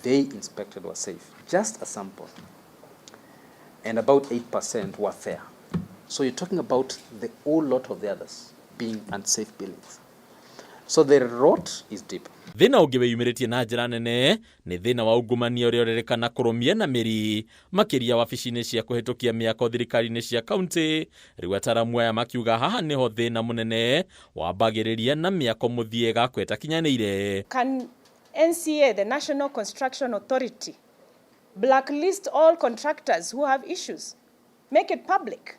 they inspected were safe, just a sample. And about 8% were fair. So you're talking about the whole lot of the others being unsafe buildings. So the rot is deep. Thĩna ũngĩ wĩyumĩrĩtie na njĩra nene nĩ thĩna wa ungumania ũrĩa ũrerĩkana kũrũmia na mĩri makĩria wabici-inĩ cia kũhĩtũkia mĩako thirikari-inĩ cia kaunti. Rĩu ataramu aya makiuga haha nĩho thĩna mũnene wambagĩrĩria na mĩako mũthia ĩgakwo ĩtakinyanĩire. Can NCA, the National Construction Authority, blacklist all contractors who have issues? Make it public.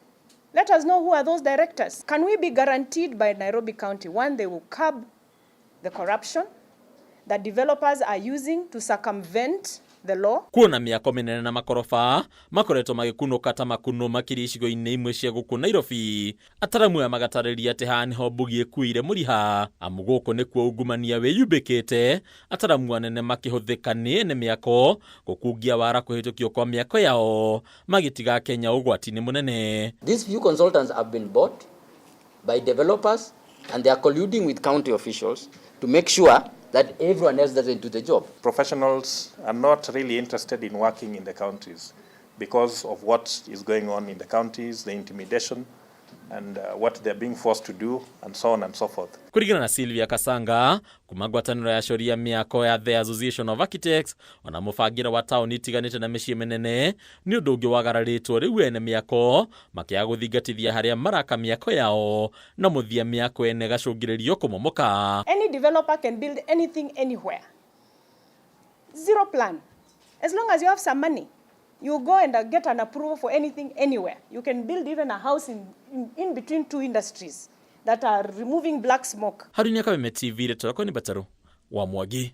Let us know who are those directors. Can we be guaranteed by Nairobi County, one, they will curb the corruption that developers are using to circumvent the law? Kuona mĩako mĩnene na makoroba makoretwo magĩkunũka ta makuno makĩria icigo-inĩ imwe cia gũkũ Nairobi. Ataramu aya magatarĩria atĩ haha nĩho mbugi ĩkuĩire mũriha, amu gũkũ nĩkuo ungumania wĩyumbĩkĩte, ataramu anene makĩhũthĩka nĩ ene mĩako gũkungia wara kũhĩtũkio kwa mĩako yao magĩtiga Kenya ũgwati-inĩ mũnene. These few consultants have been bought by developers and they are colluding with county officials to make sure that everyone else doesn't do the job. Professionals are not really interested in working in the counties because of what is going on in the counties, the intimidation, and what they're being forced to do, and so on and so forth. Kũringana na Sylvia Kasanga kuma ngwatanĩro ya coria mĩako ya The Association of Architects, ona mũbangĩre wa taũni itiganĩte na mĩciĩ mĩnene nĩ ũndũ ũngĩ wagararĩtwo rĩu ene mĩako makĩaga gũthingatithia harĩa maraka mĩako yao na mũthia mĩako ene gacũngĩrĩrio kũmomoka. Any developer can build anything anywhere. Zero plan. As long as you have some money, you go and get an approval for anything anywhere. You can build even a house in between two industries that are removing black smoke. Haruni Kameme TV, rĩtwa rĩakwa nĩ Mbataru wa Mwangi.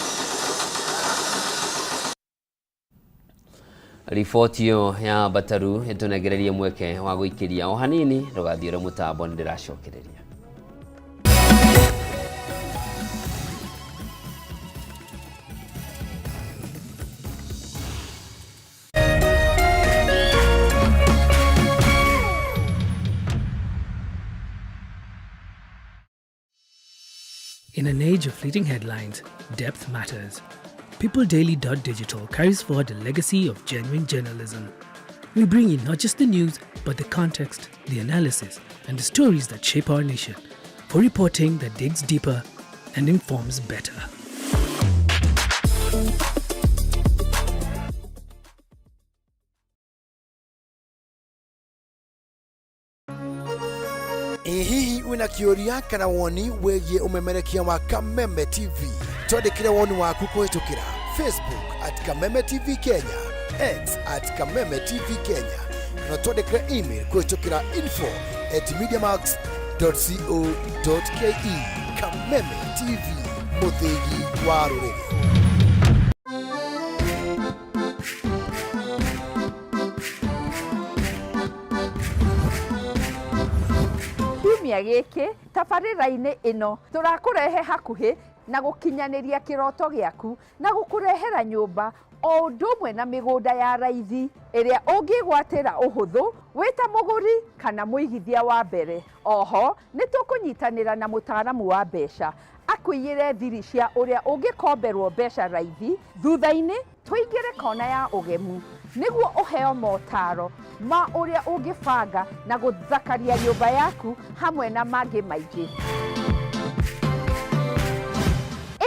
Riboti ĩyo ya Mbataru ĩtũnengererie mweke wa gũikĩria o hanini, ndũgathiũre mũtambo nĩ ndĩracokereria. In an age of fleeting headlines, depth matters. PeopleDaily.digital carries forward the legacy of genuine journalism. We bring you not just the news, but the context, the analysis, and the stories that shape our nation, for reporting that digs deeper and informs better. Ĩ hihi wĩna kĩũria kana woni wĩgiĩ ũmemerekia wa Kameme TV? Twandĩkĩre woni waku kũhĩtũkĩra Facebook at Kameme TV Kenya, X at Kameme TV Kenya, kana twandĩkĩre email kũhĩtũkĩra info at mediamax.co.ke. Kameme TV, mũthĩgi wa rũrĩrĩ. Kiumia gĩkĩ tabarĩra-inĩ ĩno tũrakũrehe hakuhĩ na gũkinyanĩria kĩroto gĩaku na gũkũrehera nyũmba o ũndũ ũmwe na mĩgũnda ya raithi ĩrĩa ũngĩgwatĩra ũhũthũ wĩ ta mũgũri kana mũigithia wa mbere. Oho nĩ tũkũnyitanĩra na mũtaaramu wa mbeca akũiyĩre thiri cia ũrĩa ũngĩkomberwo mbeca raithi, thutha-inĩ tũingĩre kona ya ũgemu nĩguo ũheo motaro ma ũrĩa ũngĩbanga na gũthakaria nyũmba yaku hamwe na mangĩ maingĩ.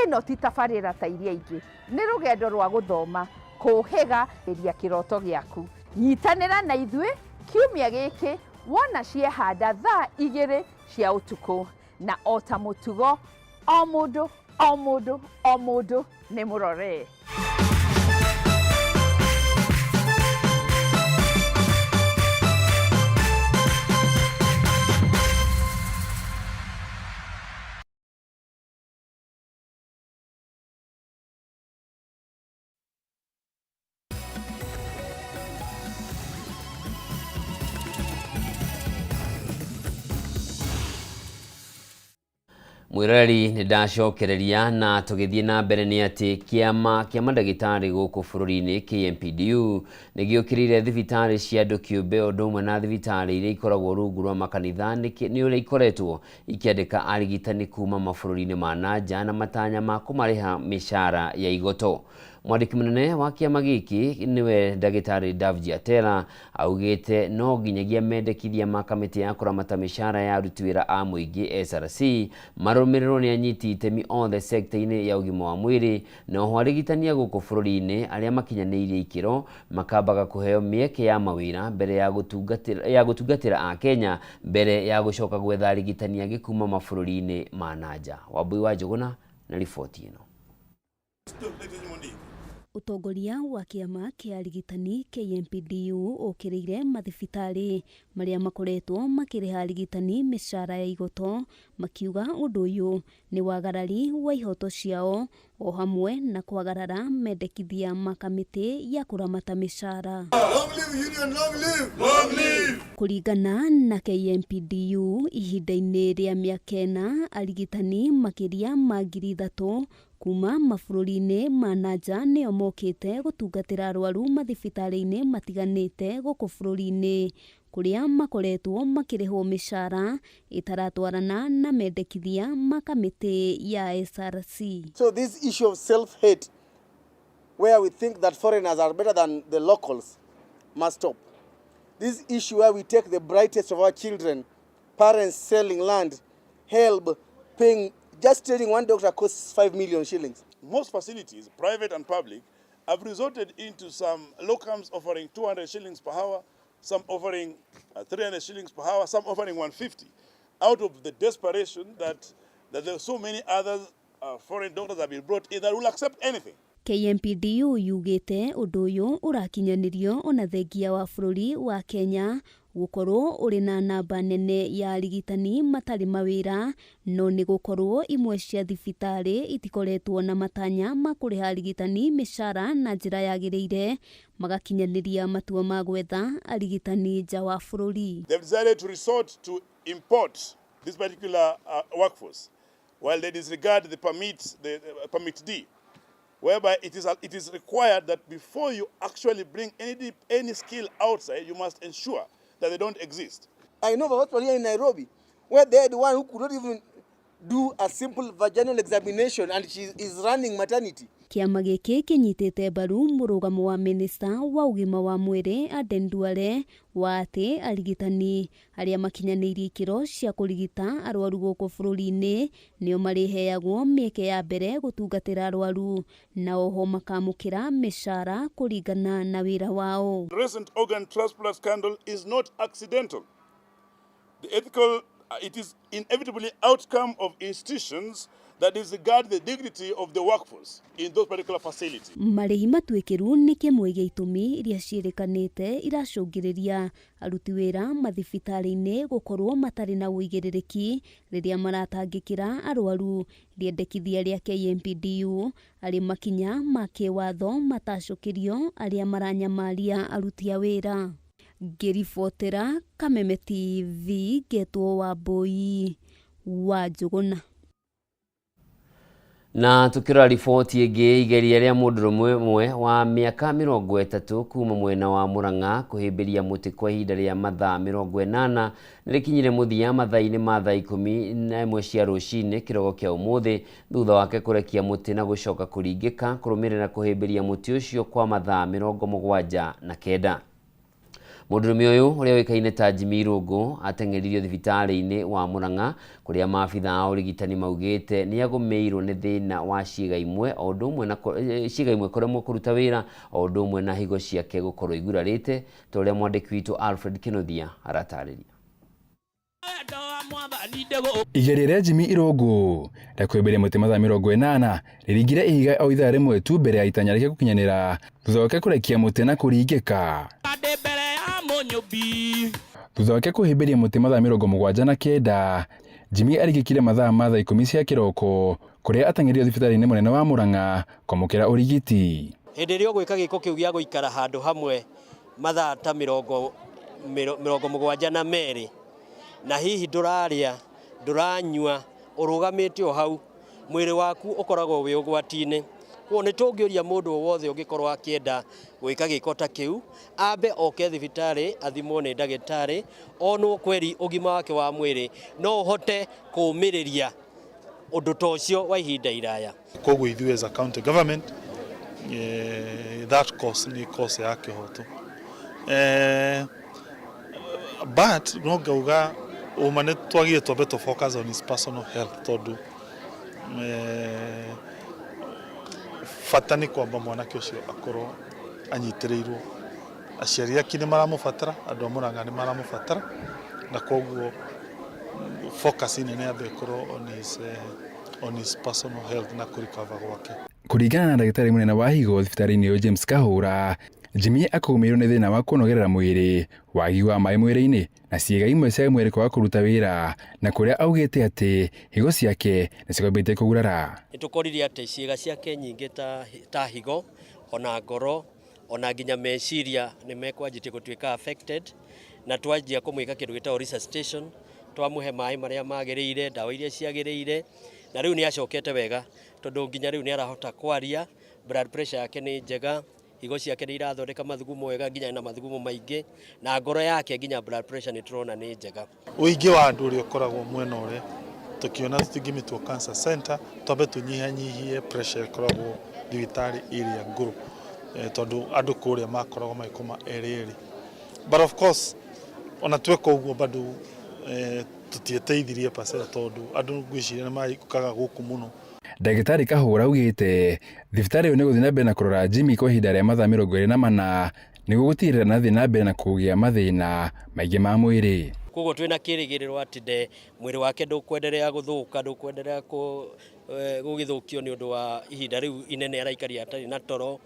Ĩno ti tabarĩra ta iria ingĩ, nĩ rũgendo rwa gũthoma, kũũhĩga ĩria kĩroto gĩaku. Nyitanĩra na ithuĩ kiumia gĩkĩ wona ciehanda thaa igĩrĩ cia ũtukũ, na o ta mũtugo o mũndũ o mũndũ o mũndũ nĩ mũrore. Mwĩroreri nĩ ndacokereria na tũgĩthiĩ na mbere nĩ atĩ kĩama kĩa mandagĩtarĩ gũkũ bũrũri-inĩ KMPDU nĩ gĩũkĩrĩire thibitarĩ cia andũ kĩũmbe ũndũ ũmwe na thibitarĩ iria ikoragwo rungu rwa makanitha nĩ ũrĩa ikoretwo ikĩandĩka arigitani kuma mabũrũri-inĩ ma na nja na matanya ma kũmarĩha mĩcara ya igoto. Mwandĩki mũnene wa kĩama gĩkĩ nĩwe ndagĩtarĩ Davji Atera augĩte no nginyagia mendekithia ma kamĩtĩ ya kũramata mĩcara ya aruti wĩra a mũingĩ SRC marũmĩrĩrwo nĩ anyiti itemi othe sekta-inĩ ya ũgima wa mwĩrĩ na oho arigitani a gũkũ bũrũri-inĩ arĩa makinyanĩirie ikĩro makambaga kũheo mĩeke ya mawĩra mbere ya gũtungatĩra ya gũtungatĩra Akenya mbere ya gũcoka gwetha arigitani angĩ kuma mabũrũri-inĩ ma na nja. Wambui wa Njũgũna na riboti ĩno. Ũtongoria wa kĩama kĩa arigitani KMPDU ũkĩrĩire mathibitarĩ marĩa makoretwo makĩrĩha arigitani mĩcara ya igoto makiuga ũndũ ũyũ nĩ wagarari wa ihoto ciao o hamwe na kwagarara mendekithia ma kamĩtĩ ya kũramata mĩcara. Kũringana na KMPDU ihinda-inĩ rĩa mĩaka ĩna arigitani makĩria ma 3,000 kuma mabũrũri-inĩ ma na nja nĩo mokĩte gũtungatĩra arwaru mathibitarĩ-inĩ matiganĩte gũkũ bũrũri-inĩ kũrĩa makoretwo makĩrĩhwo mĩcara ĩtaratwarana na mendekithia ma kamĩtĩ ya SRC. So this issue of self-hate, where we think that foreigners are better than the locals, must stop. This issue where we take the brightest of our children, parents selling land, help, paying, just training one doctor costs 5 million shillings. Most facilities, private and public, have resorted into some locums offering 200 shillings per hour, some offering 300 shillings per hour, some offering 150, out of the desperation that there are so many other foreign doctors have been brought in that will accept anything. KMPDU yugĩte ũndũ ũyũ ũrakinyanĩrio ona thengia wa bũrũri wa Kenya gũkorwo ũrĩ na namba nene ya arigitani matarĩ mawĩra no nĩ gũkorwo imwe cia thibitarĩ itikoretwo na matanya ma kũrĩha arigitani mĩcara na njĩra yagĩrĩire magakinyanĩria matua ma gwetha arigitani nja wa bũrũri. They've decided to resort to import this particular workforce while they disregard the permit, the permit D, whereby it is required that before you actually bring any skill outside, you must ensure that they don't exist. I know of a hospital here in Nairobi where they had one who could not even do a simple vaginal examination and she is running maternity. Kĩama gĩkĩ kĩnyitĩte mbaru mũrũgamo wa minista wa ũgima wa mwĩrĩ Aden Duale wa atĩ arigitani arĩa makinyanĩirie ikĩro cia kũrigita arwaru gũkũ bũrũri-inĩ nĩo marĩheagwo mĩeke ya mbere gũtungatĩra arwaru na oho makamũkĩra mĩcara kũringana na wĩra wao. The recent organ transplant scandal is not accidental. It is inevitably outcome of institutions that disregard the dignity of the workforce in those particular facilities. Marĩhi matuĩkĩru nĩ kĩmwe gĩa itũmi iria ciĩrĩkanĩte iracũngĩrĩria aruti wĩra mathibitarĩ-inĩ gũkorwo matarĩ na ũigĩrĩrĩki rĩrĩa maratangĩkĩra arwaru. Rĩendekithia rĩa KMPDU arĩ makinya ma kĩwatho matacũkĩrio arĩa maranyamaria aruti a wĩra. Ngĩribotera Kameme TV ngetwo Wambui wa Njũgũna. Na tukirora riboti ĩngĩ, igeria rĩa mũndũrũme ũmwe wa mĩaka 30 kuma mwena wa Murang'a kũhĩmbĩria mũtĩ kwa ihinda rĩa mathaa 80 nĩ rĩkinyire mũthia mathaa-inĩ ma thaa 11 cia rũcinĩ kĩroko kĩa ũmũthĩ thutha wake kũrekia mũtĩ na gũcoka kũringĩka kũrũmĩrĩra kũhĩmbĩria mũtĩ ũcio kwa mathaa 79. Mũndũrũme ũyũ ũrĩa ũĩkaine ta Jimmy Irũngũ ateng'eririo thibitarĩ-inĩ wa Murang'a kũrĩa maabitha a ũrigitani maugĩte nĩ agũmĩirwo nĩ thĩna wa ciĩga imwe o ũndũ ũmwe na ciĩga imwe kũremwo kũruta wĩra o ũndũ ũmwe na higo ciake gũkorwo igurarĩte ta ũrĩa mwandĩki witũ Alfred Kĩnuthia aratarĩria. Igeria rĩa Jimmy Irũngũ rĩa kũhĩmbĩria mũtĩ mathaa 80 rĩringire ihiga o ithaa rĩmwe tu mbere ya itanya rĩake gũkinyanĩra thutha wake kũrekia mũtĩ na kũringĩka. Thutha wake kũhĩmbĩria mũtĩ mathaa 79, Jimmy arigĩkire mathaa ma thaa 10 cia kĩroko kũrĩa ateng'eririo thibitarĩ-inĩ mũnene wa Murang'a kwamũkĩra ũrigiti. Hĩndĩ ĩrĩa ũgwĩka gĩko kĩu gĩa gũikara handũ hamwe mathaa ta 72 na hihi ndũrarĩa, ndũranyua, ũrũgamĩte o hau, mwĩrĩ waku ũkoragwo wĩ ũgwati-inĩ. Koguo nĩ tũngĩũria mũndũ o wothe ũngĩkorwo akĩenda gwĩka gĩko ta kĩu ambe oke thibitarĩ athimwo nĩ ndagĩtarĩ onwo kweri ũgima wake wa mwĩrĩ no ũhote kũũmĩrĩria ũndũ ta ũcio wa ihinda iraya. Koguo ithuĩ as a county government That cause nĩ cause ya kĩhoto, but no ngauga ũma nĩ twagire twambe tũ focus on his personal health, tondũ bata nĩ kwamba mwanake ũcio akorwo anyitĩrĩirwo. Aciari ake nĩ maramũbatara, andũ a Murang'a nĩ maramũbatara, na koguo focus nene yambe ĩkorwo on his personal health na kũrecover gwake. Kũringana na ndagĩtarĩ mũnene wa higo thibitarĩ-inĩ ĩyo James Kahũra, Jimmy akũgũmĩirwo nĩ thĩna wa kũnogerera mwĩrĩ, wagi wa maĩ mwĩrĩ-inĩ na ciĩga imwe cia mwĩrĩ kwaga kũruta wĩra, na kũrĩa augĩte atĩ higo ciake nĩ cikwambĩtie kũgurara. Nĩ tũkorire atĩ ciĩga ciake nyingĩ ta higo ona ngoro ona nginya meciria nĩ mekwanjĩtie gũtuĩka affected, na twanjia kũmwĩka kĩndũ gĩtagwo resuscitation, twamũhe maĩ marĩa magĩrĩire, ndawa iria ciagĩrĩire, na rĩu nĩ acokete wega, tondũ nginya rĩu nĩ arahota kwaria, blood pressure yake nĩ njega, higo ciake nĩ irathondeka mathugumo wega, nginya na mathugumo maingĩ, na ngoro yake nginya blood pressure nĩ tũrona nĩ njega. Ũingĩ wa andũ ũrĩa ũkoragwo mwena ũrĩa tũkĩona tũtingĩmĩtua cancer center, twambe tũnyihanyihie pressure ĩkoragwo thibitarĩ ĩrĩa ngũrũ, tondũ andũ kũrĩa makoragwo magĩkoma erĩ erĩ. But of course ona tweka ũguo bado tũtieteithirie pacea, tondũ andũ ngwĩciria nĩ maikaga gũkũ mũno. Ndagĩtarĩ Kahũra augĩte thibitarĩ ĩyo nĩ gũthiĩ na mbere na kũrora Jimmy kwa ihinda rĩa mathaa 24 nĩguo gũtigĩrĩra ndathiĩ na mbere na kũgĩa mathĩna maingĩ ma mwĩrĩ. Koguo twĩna kĩrĩgĩrĩro atĩ nde mwĩrĩ wake ndũkwenderea gũthũka, ndũkwenderea gũgĩthũkio nĩ ũndũ wa ihinda rĩu inene araikaria atarĩ na toro,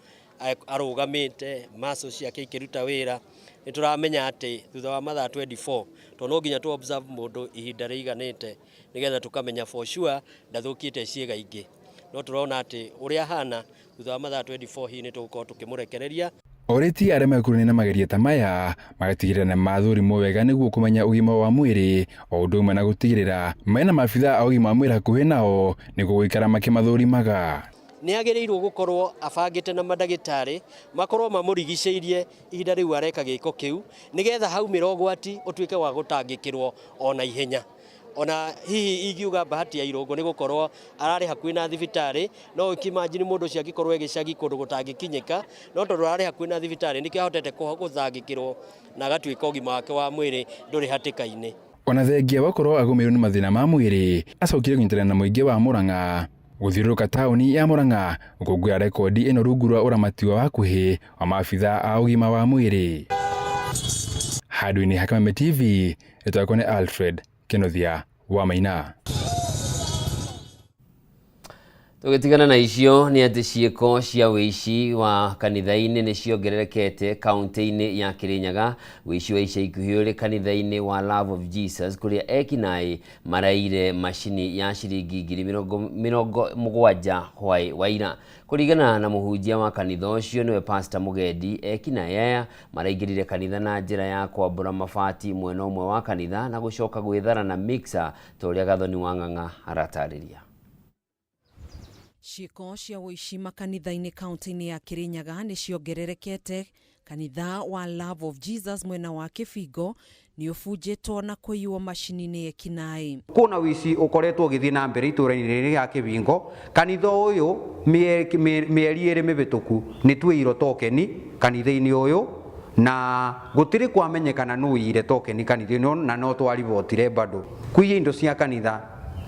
arũgamĩte, muscles ciake ikĩruta wĩra. Nĩ tũramenya atĩ thutha wa mathaa 24, tondũ no nginya tũ observe mũndũ ihinda rĩiganĩte nĩgetha tũkamenya for sure ndathũkĩte ciĩga ingĩ, no tũrona atĩ ũrĩa ahana thutha wa mathaa 24 hihi nĩ tũgũkorwo tũkĩmũrekereria. Orĩtie arĩa mekuruhania na mageria ta maya magatigĩrĩra nĩ mathũrimwo wega nĩguo kũmenya ũgima wa mwĩrĩ, o ũndũ ũmwe na gũtigĩrĩra mena maabithaa a ũgima wa mwĩrĩ hakuhĩ nao nĩguo gũikara makĩmathũrimaga. Nĩ agĩrĩirwo gũkorwo abangĩte na mandagĩtarĩ makorwo mamũrigicĩirie ihinda rĩu areka gĩko kĩu, nĩgetha haumĩra ũgwati ũtuĩke wa gũtangĩkĩrwo ona ihenya. Ona hihi ingiuga bahati ya Irũngũ nĩ gũkorwo ararĩ hakuhĩ na thibitarĩ. No ũkimagine mũndũ ũcio angĩkorwo e gĩcagi kũndũ gũtangĩkinyĩka, no tondũ ararĩ hakuhĩ na thibitarĩ nĩkĩo ahotete gũtangĩkĩrwo na agatuĩka ũgima wake wa mwĩrĩ ndũrĩ hatĩka-inĩ. Ona thengia wa gũkorwo agũmĩirwo nĩ mathĩna ma mwĩrĩ, acokire kũnyitanĩra na mũingĩ wa Murang'a gũthiũrũrũka taũni ya Murang'a gũkũngũĩra rekondi ĩno rungu rwa ũramati wa hakuhĩ wa maabithaa a ũgima wa mwĩrĩ. Handũ-inĩ ha Kameme TV, rĩtwa rĩakwa nĩ Alfred Kĩnuthia wa Maina. Tũgĩtigana na icio nĩ atĩ ciĩko cia ũici wa kanitha-inĩ nĩ ciongererekete kaunti-inĩ ya Kĩrĩnyaga. Ũici wa ica ikuhĩ ũrĩ kanitha-inĩ wa Love of Jesus, kũrĩa ekinaĩ maraire macini ya ciringi 70,000 hwaĩ wa ira. Kũringana na mũhunjia wa kanitha ũcio, nĩwe Pastor Mũgendi, ekinaĩ aya maraingĩrire kanitha na njĩra ya kwambũra mabati mwena ũmwe wa kanitha na gũcoka gwĩthara na mixer, ta ũrĩa Gathoni wa Ng'ang'a aratarĩria. Ciĩko cia ũici makanitha-inĩ kaunti-inĩ ya Kĩrĩnyaga nĩ ciongererekete. Kanitha wa Love of Jesus mwena wa Kĩbingo nĩ ũbunjĩtwo na kũiywo macini nĩ ekinaĩ. Kuna wici ukoretwo ũgĩthiĩ na mbere itũra-inĩ rĩrĩ rĩa Kĩbingo. Kanitha ũyũ mĩeri 2 mĩhĩtũku nĩ twĩirwo tokeni kanitha-inĩ ũyũ, na gũtirĩ kwamenyekana nũ ũiyire tokeni kanitha-inĩ ũyũ, na no twaribotire bado. Kũiya indo cia kanitha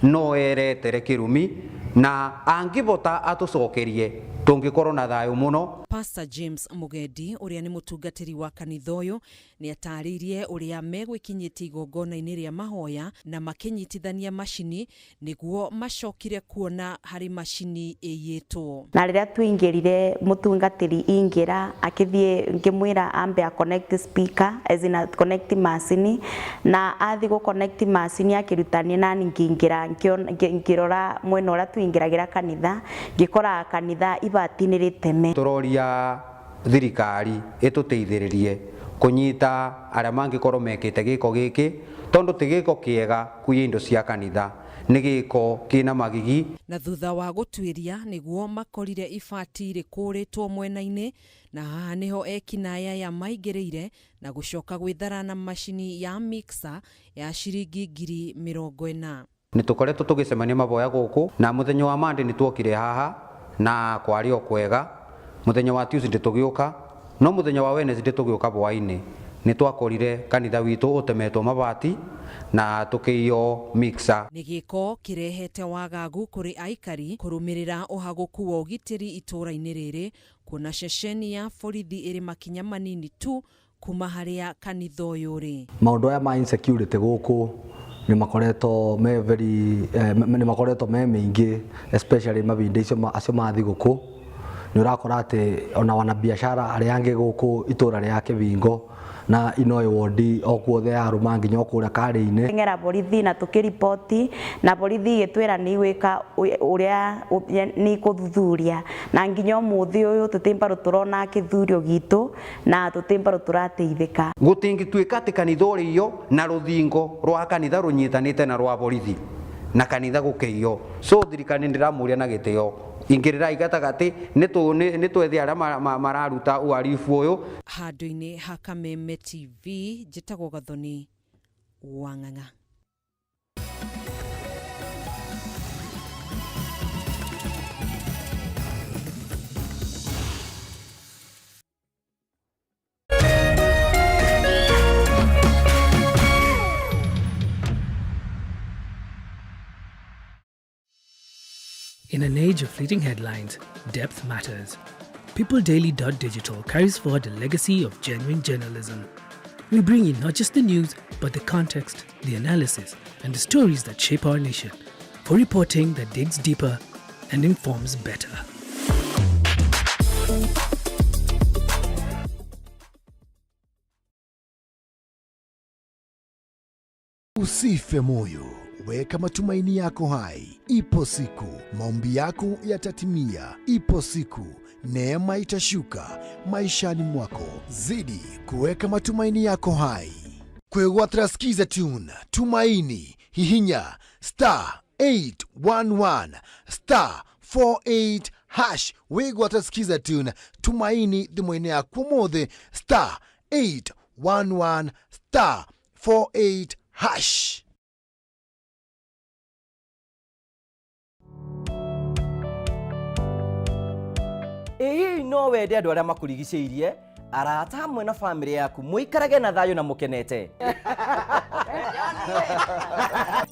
no eretere kĩrumi, na angĩbota atũcokerie tũngĩkorwo na thayũ mũno. Pastor James Mugendi, ũrĩa nĩ mũtungatĩri wa kanitha ũyũ, nĩ atarĩirie ũrĩa megwĩkinyĩtie igongona-inĩ rĩa mahoya na makĩnyitithania macini nĩguo macokire kuona harĩ macini ĩiyĩtwo. Na rĩrĩa tũingĩrire, mũtungatĩri ingĩra akĩthiĩ, ngĩmwĩra ambe a connect speaker, as in a connect macini, na athi gũ connect macini akĩrutania, nani ngĩingĩra ngĩrora mwena ũrĩa tũingĩragĩra kanitha, ngĩkora kanitha ibati nĩ rĩteme. Tũroria thirikari ĩtũteithĩrĩrie kũnyita arĩa mangĩkorwo mekĩte gĩko gĩkĩ, tondũ ti gĩko kĩega kuiya indo cia kanitha, nĩ gĩko kĩna magigi. Na thutha wa gũtuĩria nĩguo makorire ibati rĩkũrĩtwo mwena-inĩ, na haha nĩho ekinaĩ aya maingĩrĩire na gũcoka gwĩthara na macini ya mixer ya ciringi 40,000. Nĩ tũkoretwo tũgĩcemania maboya gũkũ, na mũthenya wa Monday nĩ tuokire haha na kwarĩ o kwega. Muthenya wa Tuesday tũgĩũka, no muthenya wa Wednesday tũgĩũka hwainĩ nĩ twakorire kanitha witũ ũtemetwo mabati na tũkĩiywo mixer. Nĩ gĩko kĩrehete wagagu kũrĩ aikari kũrũmĩrĩra ũhagũku wa ũgitĩri itũũra-inĩ rĩrĩ kuona ceceni ya borithi ĩrĩ makinya manini tu kuma harĩa kanitha ũyũ ũrĩ. Maũndũ aya ma insecurity gũkũ nĩ makoretwo me very nĩ makoretwo me maingĩ, especially mahinda acio ma thigũkũ. Nĩ ũrakora atĩ ona wanabiashara arĩa angĩ gũkũ itũra rĩa Kĩbingo na Inoĩ wodi o kuothe ya Rũma nginya o kũrĩa Karĩ-inĩ. Teng'era borithi na tũkĩriboti na borithi ĩgĩtwĩra nĩ igwĩka ũrĩa nĩ ikũthuthuria, na nginya ũmũthĩ ũyũ tũtĩ tũrona kĩthurio gitũ na tũtĩ tũrateithĩka. Gũtingĩtuĩka atĩ kanitha ũrĩio na rũthingo rwa kanitha rũnyitanĩte na rwa borithi na kanitha gũkĩiywo. So thirikari ndĩramũria na gĩtĩo, ingĩrĩrai gatagatĩ nĩ twethe arĩa mararuta uhalifu ũyũ. Handũ-inĩ ha Kameme TV, njĩtagwo Gathoni Wang'ang'a. In an age of fleeting headlines, depth matters. PeopleDaily.digital carries forward the legacy of genuine journalism. We bring you not just the news, but the context, the analysis, and the stories that shape our nation, for reporting that digs deeper and informs better. Usife moyo, weka matumaini yako hai. Ipo siku maombi yako yatatimia. Ipo siku neema itashuka maishani mwako. Zidi kuweka matumaini yako hai. Kwegwatira Skiza Tune Tumaini, hihinya star 811 star 48 hash. Wigwatira Skiza Tune Tumaini thimũ-inĩ yaku ũmũthĩ, star 811 star 48 hash. Ĩ hihi no wende andũ arĩa makũrigicĩirie, arata hamwe na bamĩrĩ yaku mũikarage na thayũ na mũkenete?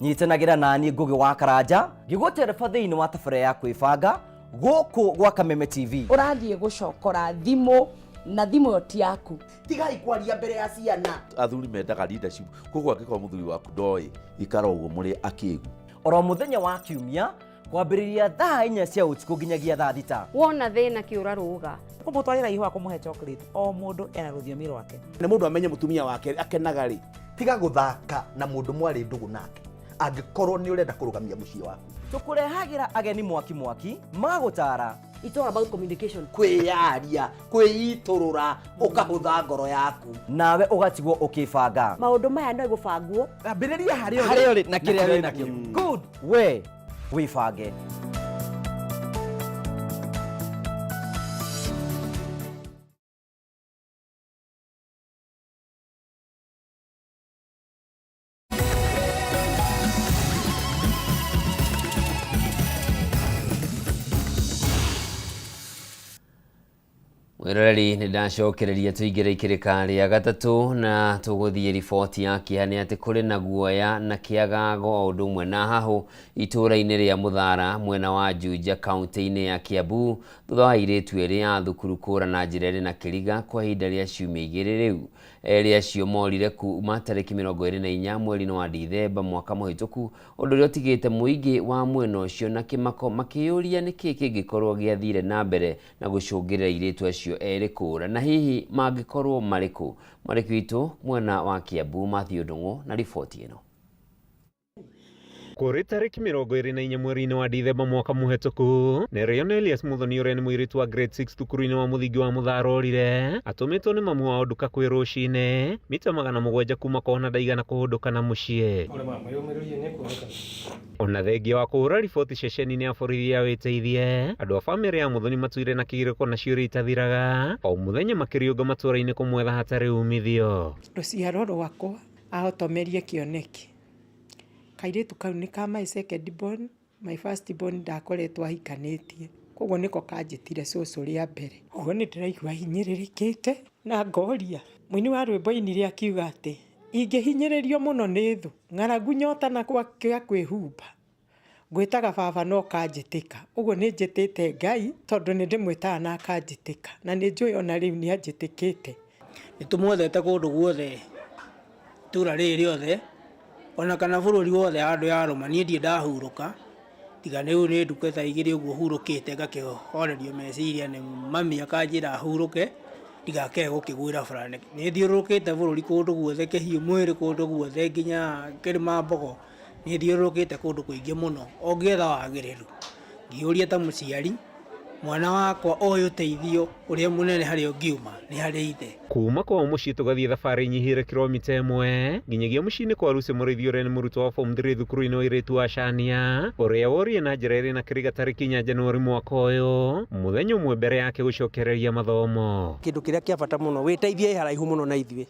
Nyitanagĩra nani Ngũgĩ wa Karanja ngĩgũtereba thĩinĩ wa tabarĩra ya kwĩbanga gũkũ gwa Kameme TV. Ũrathiĩ gũcokora thimũ na thimũ ĩyo ti yaku. Tigai kwaria mbere ya ciana. Athuri mendaga leadership, koguo angĩkorwo mũthuri waku ndoĩ, ikara ũguo mũrĩ akĩgu. Oro mũthenya wa kiumia kwambĩrĩria thaa 4 cia ũtukũ nginyagia thaa 6. Wona thĩna kĩũra rũga. Kũmũtwarĩra ihũa, kũmũhe chocolate, o mũndũ ena rũthiomi rwake. Nĩ mũndũ amenye mũtumia wake akenaga rĩ. Tiga gũthaka na mũndũ mwarĩ ndũgũ nake angĩkorwo nĩ ũrenda kũrũgamia mũciĩ waku. Tũkũrehagĩra ageni mwaki mwaki magũtara. It's all about communication. Kwĩyaria, kwĩitũrũra, ũkahũtha ngoro yaku. Nawe ũgatigwo ũkĩbanga. Maũndũ maya no gũbangwo. Ambĩrĩria harĩa ũrĩ. Harĩa ũrĩ na kĩrĩa wĩ nakĩo. Good. We wĩbange. Mwĩroreri, nĩ ndacokereria tũingĩre ikĩrĩka rĩa gatatũ na tũgũthiĩ riboti ya kĩeha nĩ atĩ kũrĩ na guoya na kĩagago o ũndũ ũmwe na hahũ itũũra-inĩ rĩa Mũthara mwena wa Juja kaunti-inĩ ya Kiambu thutha wa airĩtu erĩ a thukuru kũra na njĩra ĩrĩ na kĩriga kwa ihinda rĩa ciumia 2 rĩu. Erĩ acio morire kuma tarĩki 24 mweri-inĩ wa Dithemba mwaka mũhĩtũku, ũndũ ũrĩa ũtigĩte mũingĩ wa mwena ũcio na kĩmako makĩyũria nĩkĩ kĩngĩkorwo gĩathire na mbere na gũcũngĩrĩra airĩtu acio erĩ kũra na hihi mangĩkorwo marĩ kũ. Mwandĩki witũ mwena wa Kiambu Matthew Ndung'u na riboti ĩno. Kũrĩ tarĩki 24 mweri-inĩ wa Dithemba mwaka mũhetũku, nĩrĩo Elias Muthoni ũrĩa nĩ mũirĩtu wa grade 6 thukuru-inĩ wa mũthingi wa Mũthara orire atũmĩtwo nĩ mamu wao nduka kwĩ rũcinĩ mita 700 kuma kwao na ndaigana kũhũndũka na mũciĩ. Ona thengia wa kũhũra riboti ceceni-inĩ ya borithi ya wĩteithie, andũ a bamĩrĩ ya Muthoni matũire na kĩgirĩko na ciũria itathiraga o mũthenya makĩriũnga matũũra-inĩ kũmwetha hatarĩ umithio. Rũciaro rwakwa ahotomerie kĩoneki. Kairĩtu kau nĩ ka my second born, my first born ndakoretwo ahikanĩtie. Koguo nĩko kanjĩtire cũcũ rĩa mbere. Ũguo nĩ ndĩraigua hinyĩrĩrĩkĩte na ngoria. Mũini wa rwĩmbo ainire akiuga atĩ ingĩhinyĩrĩrio mũno nĩ thũ, ng'aragu, nyota na gĩa kwĩhumba, ngwĩtaga baba na ũkanjĩtĩka. Ũguo nĩ njĩtĩte Ngai tondũ nĩ ndĩmwĩtaga na akanjĩtĩka. Na nĩ njũĩ ona rĩu nĩ anjĩtĩkĩte. Nĩ tũmwethete kũndũ guothe itũra rĩrĩ rĩothe ona kana bũrũri wothe handũ yarũma niĩ ndirĩ ndahurũka tiga rĩu nĩ ndukũ ta igĩrĩ ũguo hurũkĩte ngakĩhorerio meciria nĩ mami akanjĩra hurũke ndigakĩae gũkĩgwĩra bara. Nĩ thiũrũrũkĩte bũrũri kũndũ guothe kĩhiũ mwĩrĩ kũndũ guothe nginya Kĩrĩmambogo nĩ thiũrũrũkĩte kũndũ kũingĩ mũno o ngĩetha wagĩrĩru. Ngĩũria ta mũciari mwana wakwa oĩ ũteithio ũrĩa mũnene harĩa ũngiuma nĩ harĩ ithe. Kuma kwao mũciĩ tũgathiĩ thabarĩ inyihĩire kiromita ĩmwe nginyagia mũciĩ-inĩ kwa Lucy Mũrĩithi ũrĩa nĩ mũrutwo wa form 3 thukuru-inĩ wa airĩtu wa Shania ũrĩa worire na njĩra ĩrĩ na kĩriga tarĩki 4 Januari mwaka ũyũ mũthenya ũmwe mbere yake gũcokereria mathomo. Kĩndũ kĩrĩa kĩa bata mũno wĩteithie ĩ haraihu mũno na ithuĩ.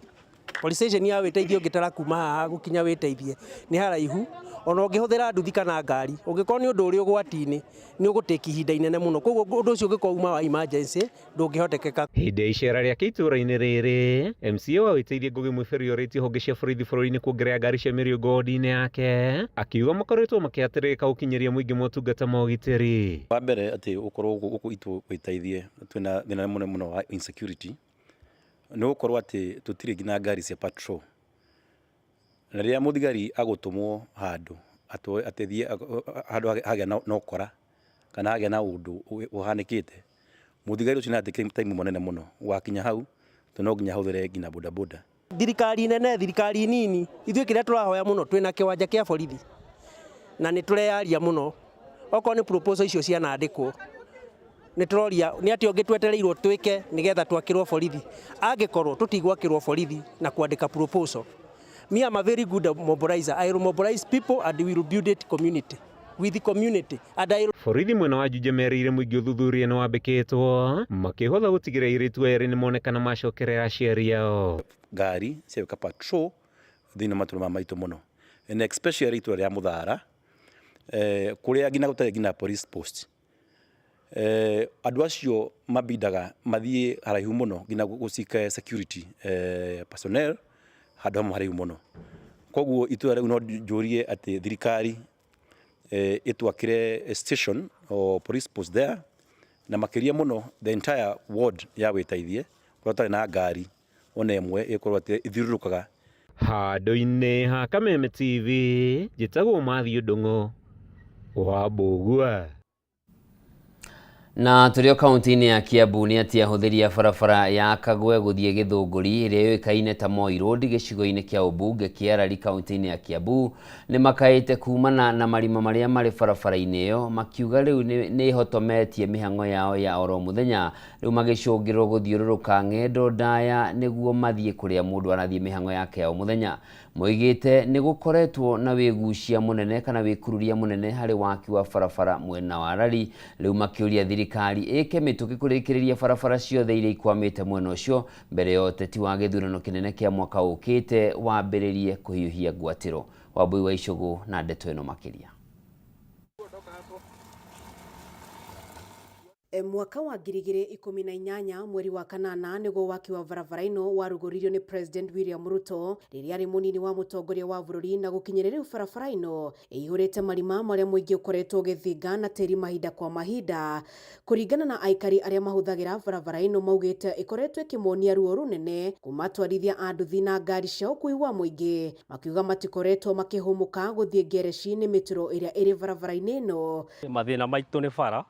Police station ya wĩteithie ũngĩtara kuma haha gũkinya wĩteithie nĩ haraihu ona ũngĩhũthĩra nduthi kana ngari ũngĩkorwo nĩ ũndũ ũrĩ ũgwati-inĩ nĩ ũgũtĩki ihinda inene mũno koguo ũndũ ũcio ũngĩkorwo uma wa emergency ndũngĩhotekeka. Hĩndĩ ya icera rĩake itũũra-inĩ rĩrĩ, MCA wa Wĩteithie Ngũgĩ Mwĩbĩri orĩtie honge cia borithi bũrũri-inĩ kuongerera ngari cia mĩriũngũ wodi-inĩ yake, akiuga makoretwo makĩhatĩrĩrĩka gũkinyĩria mũingĩ motungata ma ũgitĩri. Wa mbere atĩ gũkorwo gũkũ itũ Wĩteithie twĩna thĩna mũnene mũno wa insecurity nĩ gũkorwo atĩ tũtirĩ nginya ngari cia patrol. Na rĩrĩa mũthigari agũtũmwo handũ atĩ handũ hagĩa na ũkora kana hagĩa na ũndũ ũhanĩkĩte, mũthigari ũcio nĩ atĩkĩte time mũnene mũno wakinya hau to no nginya ahũthĩre nginya bodaboda. Thirikari nene thirikari nini ithuĩ kĩrĩa tũrahoya mũno twĩna kĩwanja kĩa borithi na nĩ tũreyaria mũno okorwo nĩ proposal icio cianandĩkwo nĩ tũroria nĩ atĩa ũngĩ twetereirwo twĩke nĩgetha twakĩrwo borithi angĩkorwo tũtigwakĩrwo borithi na kwandĩka proposal. Me am a very good mobilizer. I will mobilize people and we will build it community with the community and I will. Borithi mwena wa Juja merĩire mũingĩ ũthuthuria nĩ wambĩkĩtwo makĩhotha gũtigĩrĩra airĩtu erĩ nĩmonekana macokerera aciari ao. Ngari cia gwĩka patrol thĩinĩ wa matũra maya maitũ mũno and especially itũra rĩa Mũthara kũrĩa nginya gũtarĩ nginya police post. Andũ acio mambindaga mathiĩ haraihu mũno nginya gũcika security personnel handũ hamwe haraihu mũno. Koguo itũra rĩu no njũrie atĩ thirikari ĩtwakĩre station or police post there na makĩria mũno the entire ward ya Wĩteithie kũrĩa tũtarĩ na ngari ona ĩmwe ĩgĩkorwo atĩ ĩthiũrũrũkaga. Handũ-inĩ ha Kameme TV njĩtagwo Matthew Ndung'u wa Mbũgua. Na tũrĩ o kaunti-inĩ ya Kiambu nĩ atĩ ahũthĩri a barabara ya Kagwe gũthiĩ Gĩthũngũri ĩrĩa yũĩkaine ta Moi Road gĩcigo-inĩ kĩa ũmbunge kĩa Arari kaunti-inĩ ya Kiambu nĩ makaĩte kumana na marima marĩa marĩ barabara-inĩ ĩyo makiuga rĩu nĩ ĩhotometie mĩhang'o yao ya oro mũthenya rĩu magĩcũngĩrwo gũthiũrũrũka ng'endo ndaya nĩguo mathiĩ kũrĩa mũndũ arathiĩ mĩhang'o yake ya o mũthenya. Moigĩte nĩ gũkoretwo na wĩgucia mũnene kana wĩkururia mũnene harĩ waki wa barabara mwena wa Arari rĩu makĩũria thirikari ĩke mĩtũkĩ kũrĩkĩrĩria barabara ciothe iria ikwamĩte mwena ũcio mbere ya ũteti wa gĩthurano kĩnene kĩa mwaka ũkĩte wambĩrĩrie kũhiũhia ngwatĩro. Wambui wa Icũgũ na ndeto ĩno makĩria. Mwaka wa 2018 mweri wa kanana nĩguo waki wa barabara ĩno warugũririo nĩ President William Ruto rĩrĩa arĩ mũnini wa mũtongoria wa bũrũri na gũkinyĩria rĩu barabara ĩno ĩihũrĩte marima marĩa mũingĩ ũkoretwo ũgĩthinga na tĩri mahinda kwa mahinda. Kũringana na aikari arĩa mahũthagĩra barabara ĩno maugĩte ĩkoretwo ĩkĩmonia ruo rũnene kuma atwarithia a nduthi na ngari cia ũkui wa mũingĩ makiuga matikoretwo makĩhũmũka gũthiĩ ngereci nĩ mĩtĩro ĩrĩa ĩrĩ barabara-inĩ ĩno. Mathĩna maitũ nĩ bara,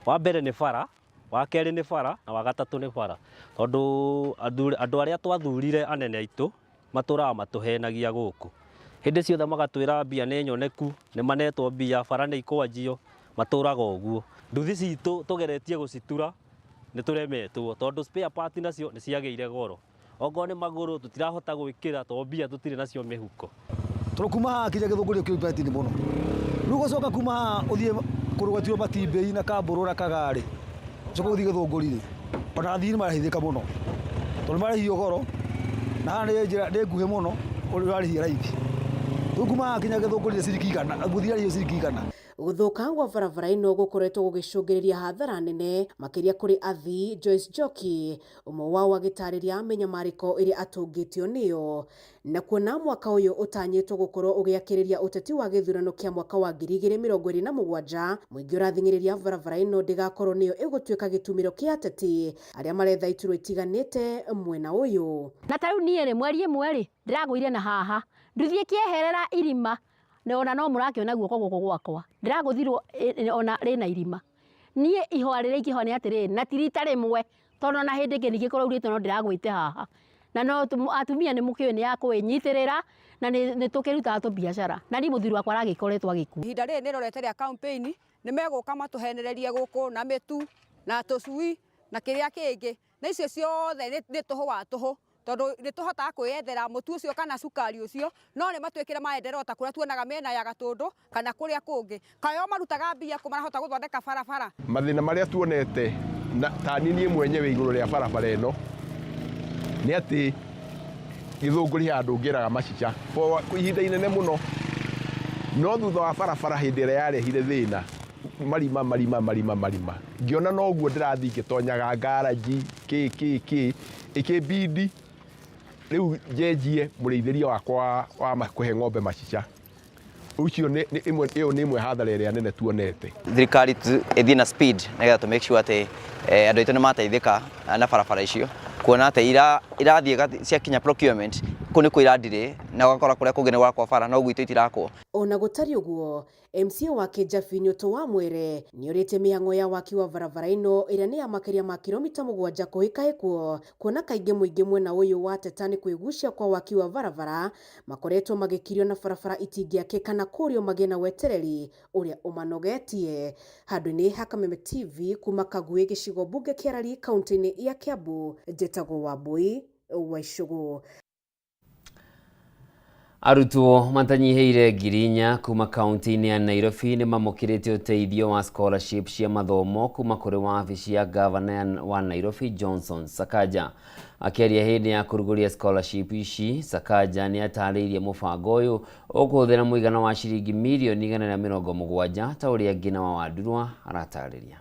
wa mbere nĩ bara, wa kerĩ nĩ bara na wa gatatũ nĩ bara, tondũ andũ arĩa twathurire anene aitũ matũraga matũhenagia gũkũ hĩndĩ ciothe magatwĩra mbia nĩ nyoneku, nĩ manetwo mbia, bara nĩ ikwanjio, matũraga ũguo. Nduthi citũ tũgeretie gũcitura nĩ tũremetwo tondũ spare part nacio nĩ ciagĩire goro, okorwo nĩ magũrũ tũtirahota gwĩkĩra tondũ mbia tũtirĩ nacio mĩhuko. Tondũ kuma haha kinya Gĩthũngũri ũkĩruta tini mũno, rĩu ũgacoka kuma haha ũthiĩ kũrũgatio Matimbĩi na Kambũrũ na Kagarĩ ũcoke ũthiĩ Gĩthũngũri rĩ, ona athii nĩ marateithĩka mũno tondũ nĩ mararĩhio goro na haha nĩ njĩra nĩ nguhĩ mũno ũrarĩhia raithi. Rĩu kuma haha kinya Gĩthũngũri nĩ ciringi 100, mũthii ararĩhio ciringi 100. Gũthũka gwa barabara ĩno gũkoretwo gũgĩcũngĩrĩria hathara nene makĩria kũrĩ athii. Joyce Njoki ũmwe wao agĩtarĩria mĩnyamarĩko ĩrĩa atũngĩtio nĩyo, na kuona mwaka ũyũ ũtanyĩtwo gũkorwo ũgĩakĩrĩria ũteti wa gĩthurano kĩa mwaka wa 2027, mũingĩ ũrathing'ĩrĩria barabara ĩno ndĩgakorwo nĩyo ĩgũtuĩka gĩtumĩro kĩa ateti arĩa maretha iturwa itiganĩte mwena ũyũ. Na ta rĩu niĩ rĩ, mweri ĩmwe rĩ, ndĩragũire na haha, nduthi ĩkĩeherera irima, na ona no mũrakĩona guoko gũkũ gwakwa, ndĩragũthirwo ona rĩna irima. Niĩ ihoya rĩrĩa ingĩhoya nĩ atĩrĩrĩ, na ti rita rĩmwe, tondũ ona hĩndĩ ĩngĩ ningĩ kũraurĩte no ndĩragwĩte haha. Na no atumia nĩ mũkĩũĩ nĩ a kwĩnyitĩrĩra, na nĩ tũkĩrutaga tũbiacara. Na niĩ mũthuri wakwa aragĩkoretwo agĩkua. Ihinda rĩrĩ nĩrorete rĩa campaign, nĩ megũka matũhenererie gũkũ na mĩtu na tũcui na kĩrĩa kĩngĩ, na icio ciothe nĩ tũhũ wa tũhũ, tondũ nĩ tũhotaga kwĩyethera mũtu ũcio kana cukari ũcio, no nĩ matwĩkĩre maendeleo ta kũrĩa tuonaga mĩena ya Gatũndũ kana kũrĩa kũngĩ. Kaĩ o marutaga mbia kũ marahota gũthondeka barabara? Mathĩna marĩa tuonete na ta niĩ mwenyewe igũrũ rĩa barabara ĩno nĩ atĩ Gĩthũngũri he handũ ngĩraga macica for ihinda inene mũno, no thutha wa barabara hĩndĩ ĩrĩa yarehire thĩna marima marima marima marima, ngĩona noguo ndĩrathiĩ ngĩtonyaga ngaranji kĩ kĩ kĩ, ĩkĩmbindi rĩu njenjie mũrĩithĩrie wakwa wa kũhe ng'ombe macica. Ũcio nĩ nĩ ĩmwe ĩyo nĩ ĩmwe hathara ĩrĩa nene tuonete. Thirikari ĩthiĩ na speed nĩgetha tũ make sure atĩ andũ aitũ nĩ mateithĩka na barabara icio, kuona atĩ irathiĩ ciakinya procurement kũu nĩkuo iradirĩ na ũgakora kũrĩa kũngĩ nĩ gwakwo bara no gwitũ itirakwo. Ona gũtariĩ ũguo, MCA wa Kĩnjabi Nyũtũ wa Mwere nĩorĩtie mĩhang'o ya waki wa barabara ĩno ĩrĩa nĩ ya makĩria ma kiromita mũgwanja kũhĩkahĩkwo, kuona kaingĩ mũingĩ mwena ũyũ wateta nĩ kwĩgucia kwa waki wa barabara makoretwo magĩkirio na barabara itingĩakĩka na kũrio magĩe na wetereri ũrĩa ũmanogetie. Handũ-inĩ ha Kameme TV kuma Kagwĩ gĩcigo mbunge kĩa Lari kaunti-inĩ ya Kiambu, njĩtagwo Wambui wa Icũgũ. Arutwo matanyihĩire 4,000 kuma kaunti-inĩ ya Nairobi nĩ mamũkĩrĩte ũteithio wa scholarship cia mathomo kuma kũrĩ wabici ya gavana wa Nairobi Johnson Sakaja. Akĩaria hĩndĩ ya kũrugũria scholarship ici, Sakaja nĩ atarĩirie mũbango ũyũ ũkũhũthĩra mũigana wa ciringi mirioni 170 ta ũrĩa Ngina wa Wandurwa aratarĩria.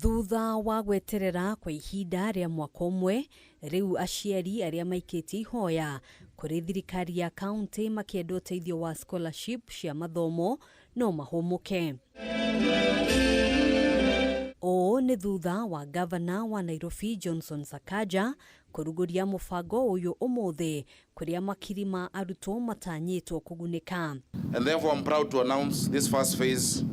Thutha wa gweterera kwa ihinda rĩa mwaka ũmwe, rĩu aciari arĩa maikĩtie ihoya kũrĩ thirikari ya kaunti makĩenda ũteithio wa scholarship cia mathomo no mahũmũke. Ũũ nĩ thutha wa gavana wa Nairobi Johnson Sakaja kũrugũria mũbango ũyũ ũmũthĩ kũrĩa makiri ma arutwo matanyĩtwo kũgunĩka. And therefore I'm proud to announce this first phase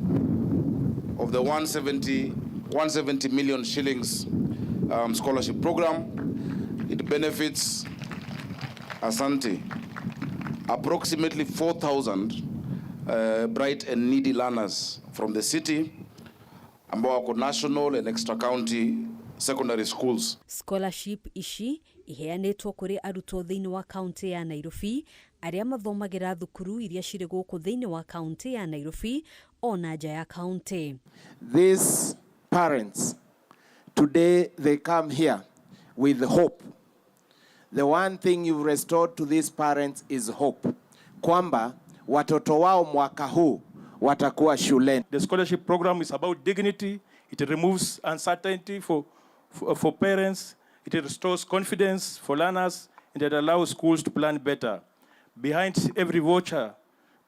of the 170 million shillings scholarship program. It benefits Asante approximately 4,000 bright and needy learners from the city ambao wako national and extra county secondary schools. Scholarship ici iheanĩtwo kũrĩ arutwo thĩinĩ wa kaunti ya Nairobi arĩa mathomagĩra thukuru iria cirĩ gũkũ thĩinĩ wa kaunti ya Nairobi ona nja ya kaunti. These parents, today they come here with hope. The one thing you've restored to these parents is hope. Kwamba watoto wao mwaka huu watakuwa shuleni. The scholarship program is about dignity. It removes uncertainty for parents. It restores confidence for learners, and it allows schools to plan better. Behind every voucher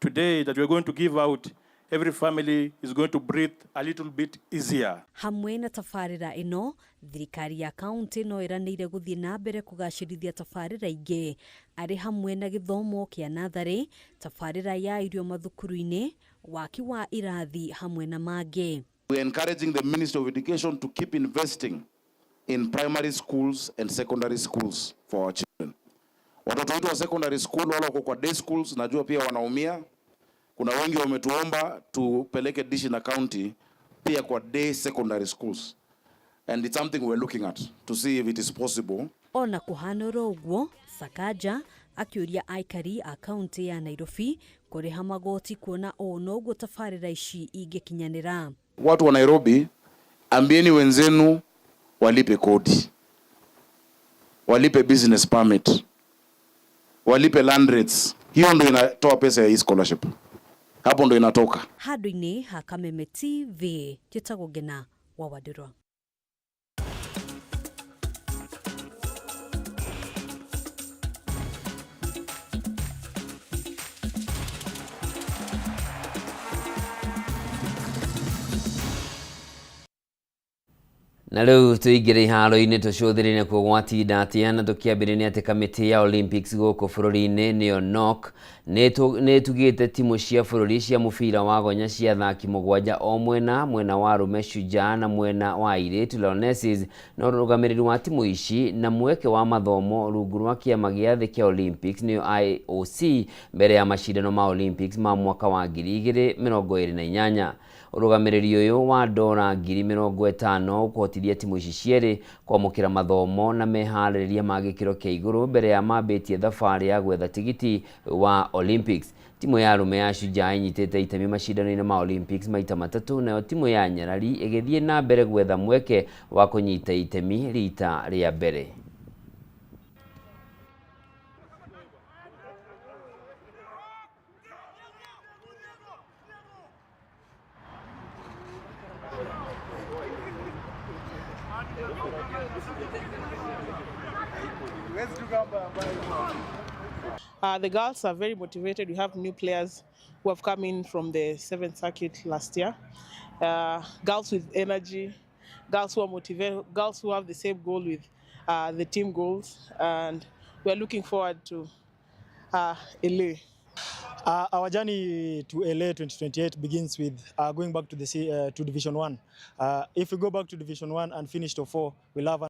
today that we're going to give out, every family is going to breathe a little bit easier. Hamwe na tabarĩra ĩno, thirikari ya kaunti no ĩranĩire gũthiĩ na mbere kũgacĩrithia tabarĩra ingĩ arĩ hamwe na gĩthomo kĩa natharĩ, tabarĩra ya irio mathukuru-inĩ, waki wa irathi hamwe na mangĩ. We are encouraging the Ministry of Education to keep investing in primary schools and secondary schools for our children. Watoto wetu wa secondary school wale wako kwa day schools, najua pia wanaumia. Kuna wengi wametuomba tupeleke dishi na county pia kwa day secondary schools. And it's something we're looking at to see if it is possible. Ona kuhana oro ũguo, Sakaja akĩũria aikari a kaunti ya Nairobi kũrĩha magoti kuona ũũ noguo tabarĩra ici ingĩkinyanĩra. Watu wa Nairobi, ambieni wenzenu walipe kodi, walipe business permit, walipe land rates. Hiyo ndio inatoa pesa ya hii scholarship. Hapo ndo inatoka. Handũ-inĩ ha Kameme TV njĩtagwo Ngena wa Wandirwa. Na rĩu tũingĩre iharo-inĩ tũcũthĩrĩrie nakuo gwatinda atĩa na tũkĩambĩrĩria nĩ atĩ kamĩtĩ ya Olympics gũkũ bũrũri-inĩ nĩyo NOC nĩ ĩtugĩte timũ cia bũrũri cia mũbira wa gonya cia athaki mũgwanja o mwena, mwena wa arũme Shujaa na mwena wa airĩtu Lionesses, na ũrũgamĩrĩri wa timũ ici na mweke wa mathomo rungu rwa kĩama gĩa thĩ kĩa Olympics nĩyo IOC mbere ya macindano ma Olympics ma mwaka wa 2028. Ũrũgamĩrĩri ũyũ wa dora 50,000 ũkũhotithia timũ ici cierĩ kwamũkĩra mathomo na meharĩrĩria ma gĩkĩro kĩa igũrũ mbere ya mambĩtie thabarĩ ya gwetha tigiti wa Olympics. Timũ ya arũme ya Shujaa ĩnyitĩte itemi macindano-inĩ ma Olympics maita matatũ, nayo timũ ya Nyarari ĩgĩthiĩ na mbere gwetha mweke wa kũnyita itemi rita rĩa mbere. The girls are very motivated. We have new players who have come in from the seventh circuit last year. Girls with energy, girls who are motivated, girls who have the same goal with the team goals, and we are looking forward to LA. Our journey to LA 2028 begins with going back to the to Division 1. If we go back to Division 1 and finish top 4, we'll have